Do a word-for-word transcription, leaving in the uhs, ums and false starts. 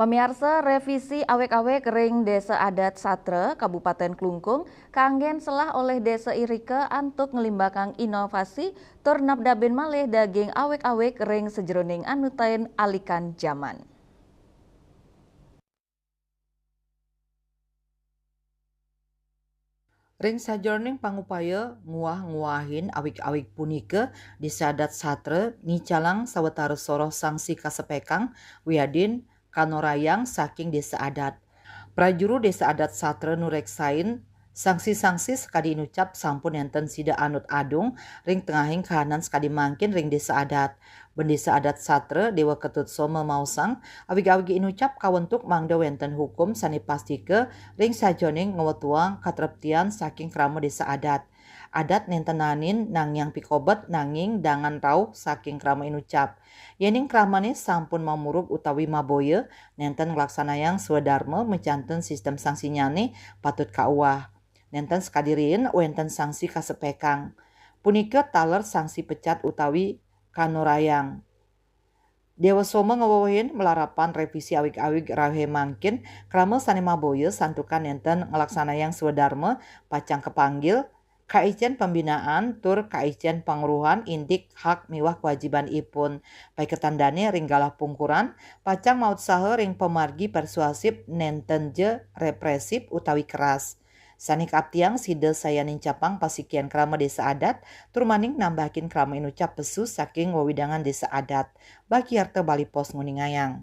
Pamiarsa, revisi aweg-aweg ring Desa Adat Satra, Kabupaten Klungkung, kanggén selah olih Desa Irika antuk ngelimbakang inovasi tur napdabin malih daging aweg-aweg ring sajeroning anutain alikan jaman. Ring sajeroning pangupaya nguah-nguahin aweg-aweg punika, Desa Adat Satra ngicalang sawatara soroh sangsi kasepekang wiadin kanorayang saking Desa Adat. Prajuru Desa Adat Satra nureksain, sangsi-sangsi sakadi inucap sampun nénten sida anut adung ring tengahing kahanan sakadi mangkin ring Desa Adat. Bendesa Adat Satra Dewa Ketut Soma maosang, aweg-aweg inucap kawentuk mangda wénten hukum sané pastika ring sajeroning ngwetuang katreptian saking krama Desa Adat. Adat nénten naenin nangiang pikobet nanging dangan rauh saking krama inucap. Yéning kramané sampun mamurub utawi maboya, nénten nglaksanayang swadarma majanten sistem sangsinyané patut kauwah. Nénten sakadi riin wénten sangsi kasepekang. Punika taler sangsi pecat utawi kanorayang. Dewa Soma ngwewehin malarapan revisi aweg-aweg rauhé mangkin, krama sané maboya santukan nénten nglaksanayang swadarma pacang kapanggil, kaicén pembinaan tur kaicén pangruhan indik hak miwah kewajibanipun. Paiketan dané ring galah pungkuran pacang mautsaha ring pamargi persuasif, nénten ja represif utawi keras. Sané kaaptiang sida sayan nincapang pasikian krama Desa Adat, tur maning nambahakin krama inucap pesu saking wewidangan Desa Adat. Bagi Arta Bali Post nguningayang.